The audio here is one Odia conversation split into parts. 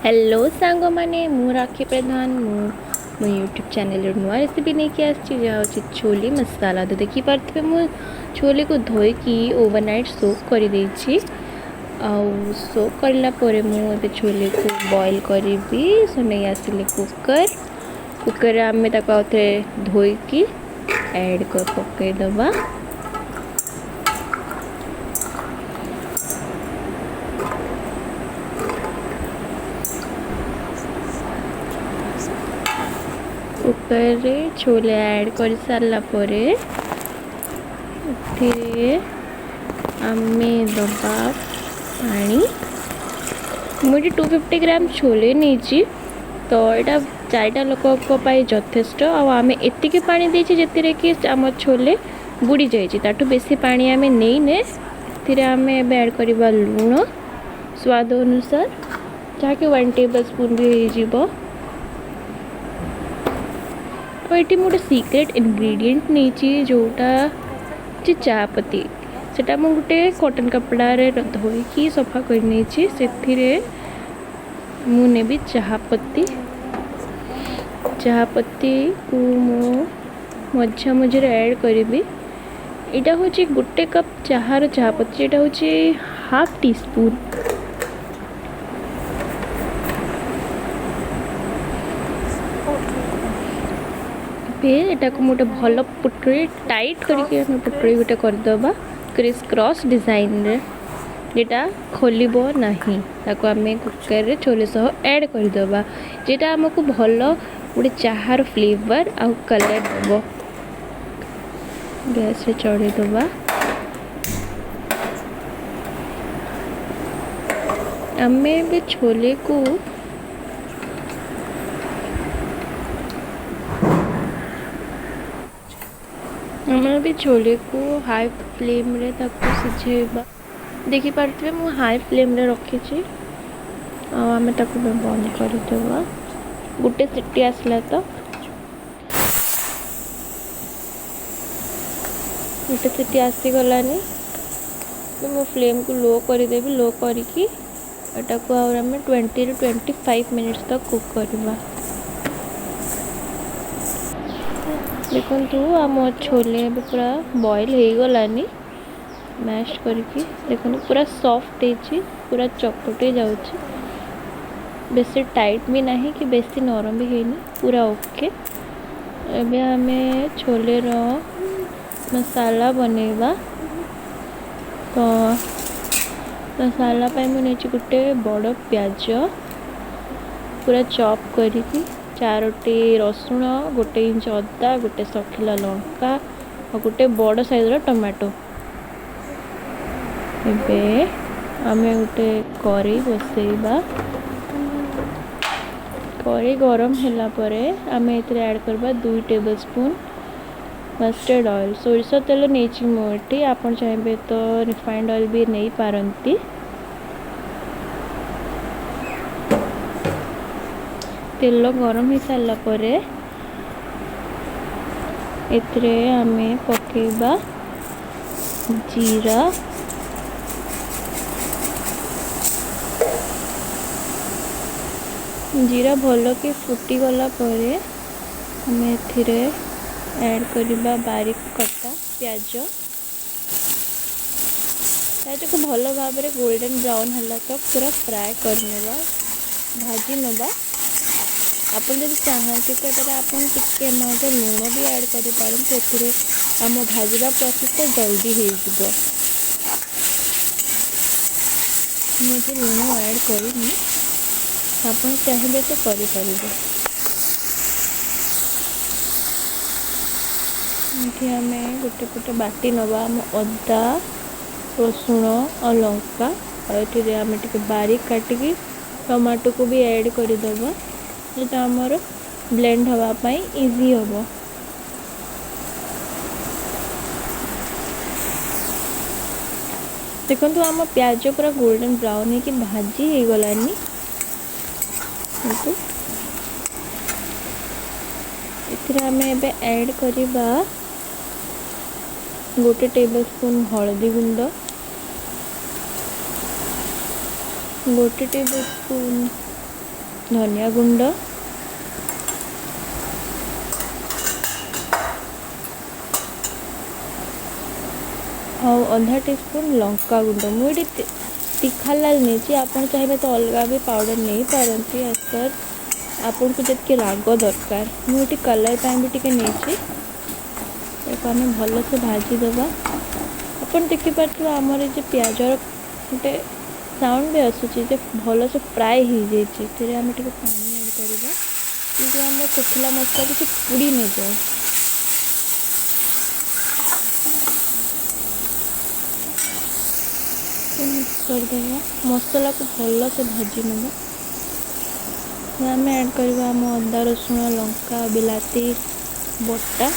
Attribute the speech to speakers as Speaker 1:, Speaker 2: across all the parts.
Speaker 1: ହ୍ୟାଲୋ ସାଙ୍ଗମାନେ, ମୁଁ ରାକ୍ଷୀ ପ୍ରଧାନ। ମୁଁ ମୋ ୟୁଟ୍ୟୁବ୍ ଚ୍ୟାନେଲ୍ରେ ନୂଆ ରେସିପି ନେଇକି ଆସିଛି, ଯାହା ହେଉଛି ଛୋଲେ ମସାଲା। ତ ଦେଖିପାରୁଥିବେ, ମୁଁ ଛୋଲେକୁ ଧୋଇକି ଓଭରନାଇଟ୍ ସୋକ୍ କରିଦେଇଛି। ଆଉ ସୋକ୍ କରିଲା ପରେ ମୁଁ ଏବେ ଛୋଲେକୁ ବଏଲ୍ କରିବି। ସୋ ନେଇ ଆସିଲି କୁକର୍। କୁକର୍ରେ ଆମେ ତାକୁ ଆଉ ଥରେ ଧୋଇକି ଆଡ଼୍ ପକାଇଦେବା। କୁକର୍ରେ ଛୋଲେ ଆଡ଼୍ କରିସାରିଲା ପରେ ଏଥିରେ ଆମେ ଦେବା ପାଣି। ମୁଁ ଏଠି 250 ଗ୍ରାମ ଛୋଲେ ନେଇଛି, ତ ଏଇଟା ଚାରିଟା ଲୋକଙ୍କ ପାଇଁ ଯଥେଷ୍ଟ। ଆଉ ଆମେ ଏତିକି ପାଣି ଦେଇଛି ଯେଥିରେ କି ଆମ ଛୋଲେ ବୁଡ଼ି ଯାଇଛି, ତାଠୁ ବେଶୀ ପାଣି ଆମେ ନେଇନେ। ଏଥିରେ ଆମେ ଏବେ ଆଡ଼୍ କରିବା ଲୁଣ ସ୍ୱାଦ ଅନୁସାର, ଯାହାକି 1 ଟେବଲ୍ ସ୍ପୁନ୍ ବି ହେଇଯିବ। ଆଉ ଏଠି ମୁଁ ଗୋଟେ ସିକ୍ରେଟ୍ ଇନଗ୍ରିଡ଼ିଏଣ୍ଟ ନେଇଛି, ଯେଉଁଟା ହେଉଛି ଚା ପତି। ସେଟା ମୁଁ ଗୋଟେ କଟନ୍ କପଡ଼ାରେ ଧୋଇକି ସଫା କରି ନେଇଛି। ସେଥିରେ ମୁଁ ନେବି ଚାହା ପତି। ଚାହାପତିକୁ ମୁଁ ମଝିଆ ମଝିରେ ଆଡ଼୍ କରିବି। ଏଇଟା ହେଉଛି ଗୋଟେ କପ୍ ଚାହାର ଚାହାପତି, ଏଇଟା ହେଉଛି ହାଫ୍ ଟି ସ୍ପୁନ୍। ଏବେ ଏଟାକୁ ମୁଁ ଗୋଟେ ଭଲ ପୁଟୁଳି ଟାଇଟ୍ କରିକି ଆମେ ପୁଟୁଳି ଗୋଟେ କରିଦେବା କ୍ରିସ୍ କ୍ରସ୍ ଡିଜାଇନ୍ରେ, ଯେଟା ଖୋଲିବ ନାହିଁ। ତାକୁ ଆମେ କୁକର୍ରେ ଛୋଲେ ସହ ଆଡ଼୍ କରିଦେବା, ଯେଟା ଆମକୁ ଭଲ ଗୋଟେ ଚାହାର ଫ୍ଲେଭର୍ ଆଉ କଲର୍ ଦେବ। ଗ୍ୟାସ୍ରେ ଚଢ଼େଇଦେବା। ଆମେ ଏବେ ଛୋଲେକୁ ଆମେ ଏବେ ଛୋଲେକୁ ହାଇ ଫ୍ଲେମ୍ରେ ତାକୁ ସିଝେଇବା। ଦେଖିପାରୁଥିବେ, ମୁଁ ହାଇ ଫ୍ଲେମ୍ରେ ରଖିଛି। ଆଉ ଆମେ ତାକୁ ଏବେ ବନ୍ଦ କରିଦେବା। ଗୋଟେ ସିଟି ଆସିଲା ତ, ଗୋଟେ ସିଟି ଆସିଗଲାନି, ମୁଁ ଫ୍ଲେମ୍କୁ ଲୋ କରିଦେବି। ଲୋ କରିକି ଏଟାକୁ ଆଉ ଆମେ 20ରୁ 25 ମିନିଟ୍ସ ତକ କୁକ୍ କରିବା। ଦେଖନ୍ତୁ, ଆମ ଛୋଲେ ଏବେ ପୁରା ବଏଲ୍ ହେଇଗଲାନି। ମ୍ୟାଶ୍ କରିକି ଦେଖନ୍ତୁ, ପୁରା ସଫ୍ଟ ହେଇଛି, ପୁରା ଚକଟି ଯାଉଛି। ବେଶୀ ଟାଇଟ୍ ବି ନାହିଁ କି ବେଶୀ ନରମ ବି ହେଇନି, ପୁରା ଓକେ। ଏବେ ଆମେ ଛୋଲେର ମସାଲା ବନେଇବା। ତ ମସାଲା ପାଇଁ ମୁଁ ନେଇଛି ଗୋଟେ ବଡ଼ ପିଆଜ ପୁରା ଚପ୍ କରିକି, ଚାରୋଟି ରସୁଣ, 1 ଇଞ୍ଚ ଅଦା, ଗୋଟେ ଶୁଖିଲା ଲଙ୍କା ଆଉ ଗୋଟେ ବଡ଼ ସାଇଜ୍ର ଟମାଟୋ। ଏବେ ଆମେ ଗୋଟେ କରେଇ ବସେଇବା। କରେଇ ଗରମ ହେଲା ପରେ ଆମେ ଏଥିରେ ଆଡ଼୍ କରିବା 2 ଟେବଲ୍ ସ୍ପୁନ୍ ମଷ୍ଟର୍ଡ଼ ଅଏଲ୍। ସୋରିଷ ତେଲ ନେଇଛି ମୁଁ ଏଠି, ଆପଣ ଚାହିଁବେ ତ ରିଫାଇଣ୍ଡ ଅଏଲ୍ ବି ନେଇପାରନ୍ତି। ତେଲ ଗରମ ହେଇସାରିଲା ପରେ ଏଥିରେ ଆମେ ପକେଇବା ଜିରା। ଜିରା ଭଲକି ଫୁଟିଗଲା ପରେ ଆମେ ଏଥିରେ ଆଡ଼୍ କରିବା ବାରିକ କଟା ପିଆଜ। ପିଆଜକୁ ଭଲ ଭାବରେ ଗୋଲ୍ଡେନ୍ ବ୍ରାଉନ୍ ହେଲା ତ ପୁରା ଫ୍ରାଏ କରିନେବା, ଭାଜି ନେବା। ଆପଣ ଯଦି ଚାହାନ୍ତି ତ ଏଟାରେ ଆପଣ ଟିକେ ଆମାଉଣ୍ଟର ଲୁଣ ବି ଆଡ଼୍ କରିପାରନ୍ତି, ଏଥିରେ ଆମ ଭାଜିବା ପ୍ରୋସେସ୍ଟା ଜଲ୍ଦି ହେଇଯିବ। ମୁଁ ଏଠି ଲୁଣ ଆଡ଼୍ କରିନି, ଆପଣ ଚାହିଁବେ ତ କରିପାରିବେ। ଏଠି ଆମେ ଗୋଟେ ପଟେ ବାଟି ନେବା ଆମ ଅଦା, ରସୁଣ ଆଉ ଲଙ୍କା। ଆଉ ଏଥିରେ ଆମେ ଟିକେ ବାରିକ କାଟିକି ଟମାଟୋକୁ ବି ଆଡ଼୍ କରିଦେବା, ଯେଟା ଆମର ବ୍ଲେଣ୍ଡ ହେବା ପାଇଁ ଇଜି ହେବ। ଦେଖନ୍ତୁ, ଆମ ପିଆଜ ପୁରା ଗୋଲ୍ଡେନ୍ ବ୍ରାଉନ୍ ହେଇକି ଭାଜି ହେଇଗଲାନି। କିନ୍ତୁ ଏଥିରେ ଆମେ ଏବେ ଆଡ଼୍ କରିବା 1 ଟେବଲ୍ ସ୍ପୁନ୍ ହଳଦୀ ଗୁଣ୍ଡ, 1 ଟେବଲ୍ ସ୍ପୁନ୍ ଧନିଆ ଗୁଣ୍ଡ, ଆଉ ଅଧା ଟିସ୍ପୁନ୍ ଲଙ୍କା ଗୁଣ୍ଡ। ମୁଁ ଏଠି ତିଖା ଲାଲ ନେଇଛି, ଆପଣ ଚାହିଁବେ ତ ଅଲଗା ବି ପାଉଡ଼ର ନେଇପାରନ୍ତି ଆଜ୍ ପର୍ ଆପଣଙ୍କୁ ଯେତିକି ରାଗ ଦରକାର। ମୁଁ ଏଠି କଲର୍ ପାଇଁ ବି ଟିକେ ନେଇଛି। ତାକୁ ଆମେ ଭଲସେ ଭାଜିଦେବା। ଆପଣ ଦେଖିପାରୁଥିବେ ଆମର ଯେ ପିଆଜର ଗୋଟେ ସାଉଣ୍ଡ ବି ଆସୁଛି ଯେ ଭଲସେ ଫ୍ରାଏ ହେଇଯାଇଛି। ଏଥିରେ ଆମେ ଟିକେ ପାଣି ଆଡ଼୍ କରିବା କିନ୍ତୁ ଆମ ଶୁଖିଲା ମସଲା କିଛି ପୋଡ଼ି ନଯାଏ। ମିକ୍ସ କରିଦେବା, ମସଲାକୁ ଭଲସେ ଭାଜି ନେବା। ଆମେ ଆଡ଼୍ କରିବା ଆମ ଅଦା ରସୁଣ ଲଙ୍କା ବିଲାତି ବଟା।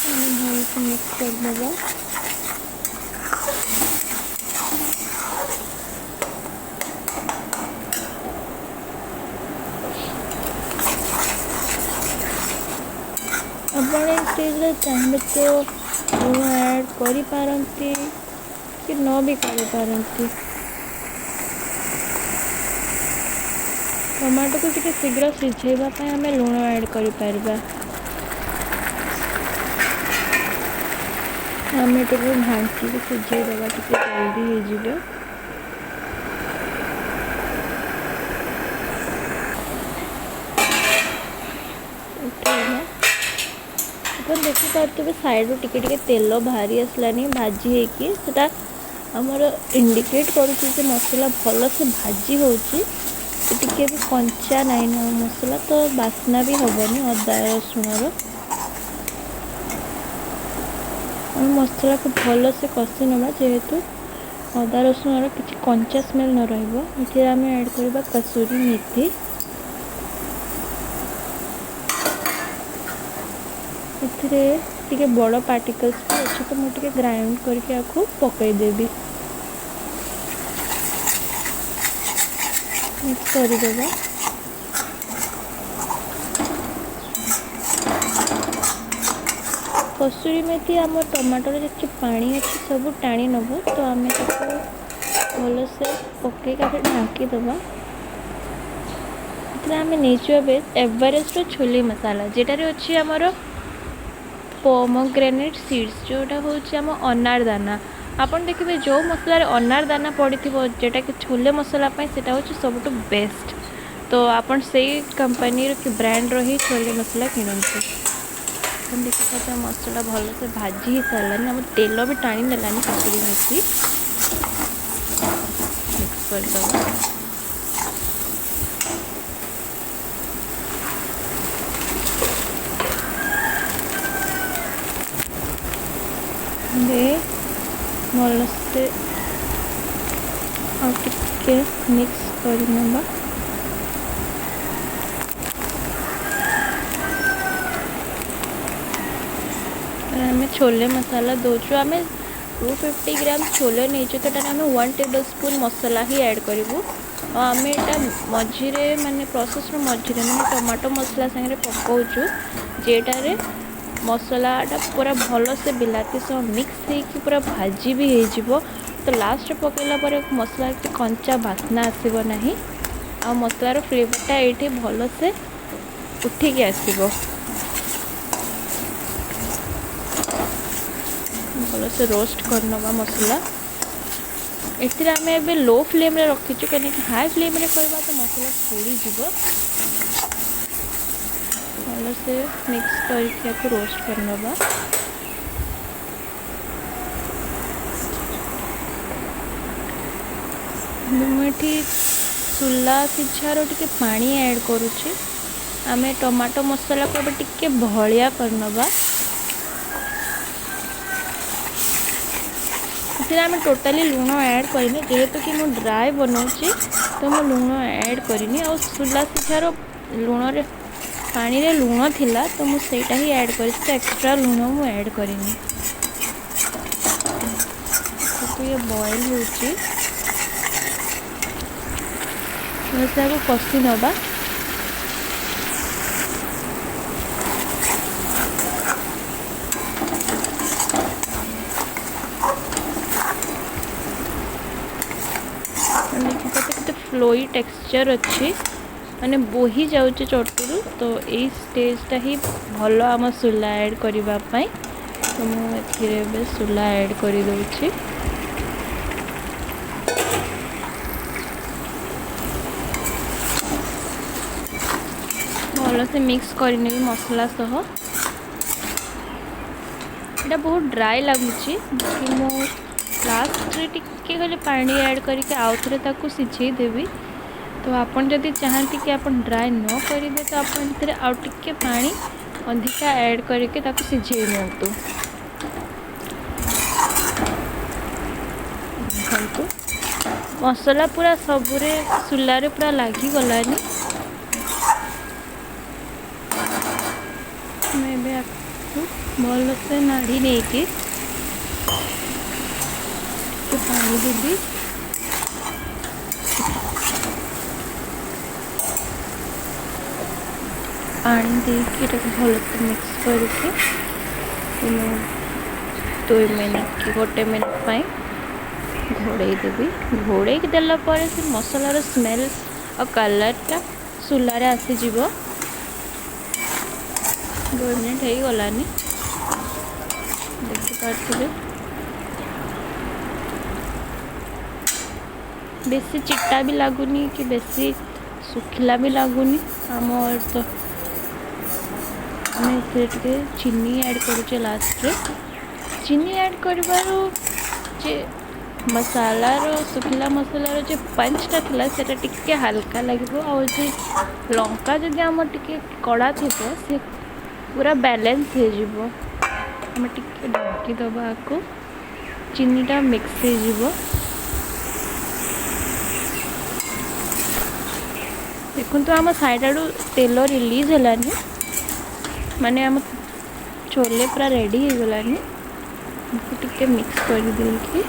Speaker 1: ଆମେ ଭଲସେ ମିକ୍ସ କରିଦେବା। ଆପଣ ଏଇ ଷ୍ଟେଜ୍ରେ ଚାହିଁବେ ତ ଲୁଣ ଆଡ଼୍ କରିପାରନ୍ତି କି ନ ବି କରିପାରନ୍ତି। ଟମାଟୋକୁ ଟିକେ ଶୀଘ୍ର ସିଝେଇବା ପାଇଁ ଆମେ ଲୁଣ ଆଡ଼୍ କରିପାରିବା। ଆମେ ଟିକେ ଢାଙ୍କିକି ସିଝେଇଦେବା, ଟିକେ ଜଲ୍ଦି ହେଇଯିବ। ଉଠେଇବା। ଆପଣ ଦେଖିପାରୁଥିବେ ସାଇଡ଼ରୁ ଟିକେ ଟିକେ ତେଲ ବାହାରି ଆସିଲାନି ଭାଜି ହେଇକି। ସେଟା ଆମର ଇଣ୍ଡିକେଟ୍ କରୁଛି ଯେ ମସଲା ଭଲସେ ଭାଜି ହେଉଛି, ଟିକେ ବି କଞ୍ଚା ନାହିଁ ନା ମସଲା, ତ ବାସ୍ନା ବି ହେବନି ଅଦା ରସୁଣର। ଆମେ ମସଲାକୁ ଭଲସେ କଷି ନେବା, ଯେହେତୁ ଅଦା ରସୁଣର କିଛି କଞ୍ଚା ସ୍ମେଲ୍ ନ ରହିବ। ଏଥିରେ ଆମେ ଆଡ଼୍ କରିବା କସୁରୀ ମେଥି। ଏଥିରେ ଟିକେ ବଡ଼ ପାର୍ଟିକଲ୍ସ ବି ଅଛି, ତ ମୁଁ ଟିକେ ଗ୍ରାଇଣ୍ଡ କରିକି ଆକୁ ପକାଇଦେବି। ମିକ୍ସ କରିଦେବା। କସୁରୀ ମେଥି ଆମ ଟମାଟୋର ଯେତିକି ପାଣି ଅଛି ସବୁ ଟାଣି ନେବ, ତ ଆମେ ତାକୁ ଭଲସେ ପକାଇକି ଆକୁ ଢାଙ୍କିଦେବା। ଏଥିରେ ଆମେ ନେଇଛୁ ଏବେ ଏଭରେଷ୍ଟର ଛୋଲେ ମସଲା, ଯେଟାରେ ଅଛି ଆମର ପୋମୋଗ୍ରାନେଟ୍ ସିଡ଼୍ସ, ଯେଉଁଟା ହେଉଛି ଆମ ଅନାରଦାନା। ଆପଣ ଦେଖିବେ ଯେଉଁ ମସଲାରେ ଅନାରଦାନା ପଡ଼ିଥିବ, ଯେଉଁଟାକି ଛୋଲେ ମସଲା ପାଇଁ ସେଇଟା ହେଉଛି ସବୁଠୁ ବେଷ୍ଟ। ତ ଆପଣ ସେଇ କମ୍ପାନୀର କି ବ୍ରାଣ୍ଡର ହିଁ ଛୋଲେ ମସଲା କିଣନ୍ତୁ। ଆପଣ ଦେଖିପାରୁଥିବେ ମସଲା ଭଲସେ ଭାଜି ହେଇସାରିଲାନି, ଆମ ତେଲ ବି ଟାଣି ନେଲାନି। କସୁରୀ ମେଥି ମିକ୍ସ କରିଦେବା। ଏବେ ଭଲସେ ଆଉ ଟିକେ ମିକ୍ସ କରିନେବା। ଆମେ ଛୋଲେ ମସଲା ଦେଉଛୁ। ଆମେ 250 ଗ୍ରାମ ଛୋଲେ ନେଇଛୁ, ତ ଏଟାରେ ଆମେ 1 ଟେବଲ୍ ସ୍ପୁନ୍ ମସଲା ହିଁ ଆଡ଼୍ କରିବୁ। ଆଉ ଆମେ ଏଇଟା ମଝିରେ, ମାନେ ପ୍ରୋସେସ୍ର ମଝିରେ, ମାନେ ଟମାଟୋ ମସଲା ସାଙ୍ଗରେ ପକାଉଛୁ, ଯେଟାରେ ମସଲାଟା ପୁରା ଭଲସେ ବିଲାତି ସହ ମିକ୍ସ ହେଇକି ପୁରା ଭାଜି ବି ହେଇଯିବ। ତ ଲାଷ୍ଟରେ ପକାଇଲା ପରେ ମସଲା କଞ୍ଚା ବାସ୍ନା ଆସିବ ନାହିଁ, ଆଉ ମସଲାର ଫ୍ଲେଭରଟା ଏଇଠି ଭଲସେ ଉଠିକି ଆସିବ। ଭଲସେ ରୋଷ୍ଟ କରିନେବା ମସଲା। ଏଥିରେ ଆମେ ଏବେ ଲୋ ଫ୍ଲେମ୍ରେ ରଖିଛୁ, କାହିଁକି ହାଇ ଫ୍ଲେମ୍ରେ କରିବା ତ ମସଲା ପୋଡ଼ିଯିବ। ଭଲସେ ମିକ୍ସ କରିକି ୟାକୁ ରୋଷ୍ଟ କରିନେବା। ମୁଁ ଏଠି ସୁଲା ସିଝାର ଟିକେ ପାଣି ଆଡ଼୍ କରୁଛି। ଆମେ ଟମାଟୋ ମସଲାକୁ ଏବେ ଟିକେ ବହଳିଆ କରିନେବା। ଏଥିରେ ଆମେ ଟୋଟାଲି ଲୁଣ ଆଡ଼୍ କରିନି, ଯେହେତୁ କି ମୁଁ ଡ୍ରାଏ ବନାଉଛି, ତ ମୁଁ ଲୁଣ ଆଡ଼୍ କରିନି। ଆଉ ସୁଲା ସିଝାର ଲୁଣରେ ପାଣିରେ ଲୁଣ ଥିଲା, ତ ମୁଁ ସେଇଟା ହିଁ ଆଡ଼୍ କରିଛି, ତ ଏକ୍ସଟ୍ରା ଲୁଣ ମୁଁ ଆଡ଼୍ କରିନି। ତ ଇଏ ବଏଲ୍ ହେଉଛି, ସେୟାକୁ କଷି ନେବା। ଫ୍ଲୋଇ ଟେକ୍ସଚର୍ ଅଛି, ମାନେ ବୋହି ଯାଉଛି ଚଟୁରୁ, ତ ଏଇ ଷ୍ଟେଜ୍ଟା ହିଁ ଭଲ ଆମ ସୁଲା ଆଡ଼୍ କରିବା ପାଇଁ। ତ ମୁଁ ଏଥିରେ ଏବେ ସୁଲା ଆଡ଼୍ କରିଦେଉଛି। ଭଲସେ ମିକ୍ସ କରିନେବି ମସଲା ସହ। ଏଇଟା ବହୁତ ଡ୍ରାଏ ଲାଗୁଛି କି, ମୁଁ ଲାଷ୍ଟରେ ଟିକେ ଖାଲି ପାଣି ଆଡ଼୍ କରିକି ଆଉ ଥରେ ତାକୁ ସିଝେଇ ଦେବି। ତ ଆପଣ ଯଦି ଚାହାନ୍ତି କି ଆପଣ ଡ୍ରାଏ ନ କରିବେ, ତ ଆପଣ ଏଥିରେ ଆଉ ଟିକେ ପାଣି ଅଧିକା ଆଡ଼୍ କରିକି ତାକୁ ସିଝେଇ ନିଅନ୍ତୁ। ଦେଖନ୍ତୁ, ମସଲା ପୁରା ସବୁରେ ସୁଲାରେ ପୁରା ଲାଗିଗଲାନି। ମୁଁ ଏବେ ଆକୁ ଭଲସେ ନାଢ଼ି ନେଇକି ଟିକେ ପାଣି ଦେବି। ପାଣି ଦେଇକି ଏଟାକୁ ଭଲସେ ମିକ୍ସ କରିକି ମୁଁ 2 ମିନିଟ୍ କି 1 ମିନିଟ୍ ପାଇଁ ଘୋଡ଼େଇ ଦେବି। ଘୋଡ଼େଇକି ଦେଲା ପରେ ସେ ମସଲାର ସ୍ମେଲ୍ ଆଉ କଲର୍ଟା ସୁଲାରେ ଆସିଯିବ। 2 ମିନିଟ୍ ହେଇଗଲାନି, ଦେଖିପାରୁଥିବେ। ବେଶୀ ଚିଟା ବି ଲାଗୁନି କି ବେଶୀ ଶୁଖିଲା ବି ଲାଗୁନି ଆମର। ତ ଆମେ ଏଥିରେ ଟିକେ ଚିନି ଆଡ଼୍ କରୁଛେ ଲାଷ୍ଟରେ। ଚିନି ଆଡ଼୍ କରିବାରୁ ଯେ ମସଲାର, ଶୁଖିଲା ମସଲାର ଯେ ପଞ୍ଚଟା ଥିଲା, ସେଇଟା ଟିକେ ହାଲକା ଲାଗିବ, ଆଉ ଯେ ଲଙ୍କା ଯଦି ଆମର ଟିକେ କଡ଼ା ଥିବ, ସେ ପୁରା ବାଲାନ୍ସ ହେଇଯିବ। ଆମେ ଟିକେ ଢାଙ୍କି ଦେବା ଆକୁ, ଚିନିଟା ମିକ୍ସ ହେଇଯିବ। ଦେଖନ୍ତୁ, ଆମ ସାଇଡ଼୍ ଆଡ଼ୁ ତେଲ ରିଲିଜ୍ ହେଲାନି, ମାନେ ଆମ ଛୋଲେ ପୁରା ରେଡ଼ି ହେଇଗଲାନି। ଟିକେ ମିକ୍ସ କରିଦେଇକି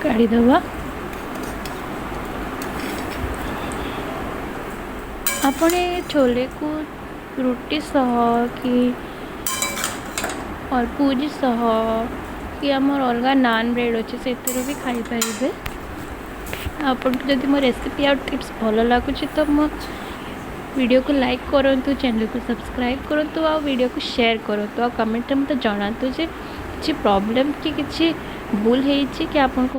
Speaker 1: କାଢ଼ିଦେବା। ଆପଣ ଏ ଛୋଲେକୁ ରୁଟି ସହ କି ପୁରୀ ସହ କି ଆମର ଅଲଗା ନାନ୍ ବ୍ରେଡ଼୍ ଅଛି, ସେଥିରୁ ବି ଖାଇପାରିବେ। ଆପଣଙ୍କୁ ଯଦି ମୋ ରେସିପି ଆଉ ଟିପ୍ସ ଭଲ ଲାଗୁଛି, ତ ମୋ ଭିଡ଼ିଓକୁ ଲାଇକ୍ କରନ୍ତୁ, ଚ୍ୟାନେଲକୁ ସବସ୍କ୍ରାଇବ୍ କରନ୍ତୁ ଆଉ ଭିଡ଼ିଓକୁ ସେୟାର କରନ୍ତୁ, ଆଉ କମେଣ୍ଟରେ ମୋତେ ଜଣାନ୍ତୁ ଯେ କିଛି ପ୍ରୋବ୍ଲେମ୍ କି କିଛି ଭୁଲ ହେଇଛି କି ଆପଣଙ୍କୁ।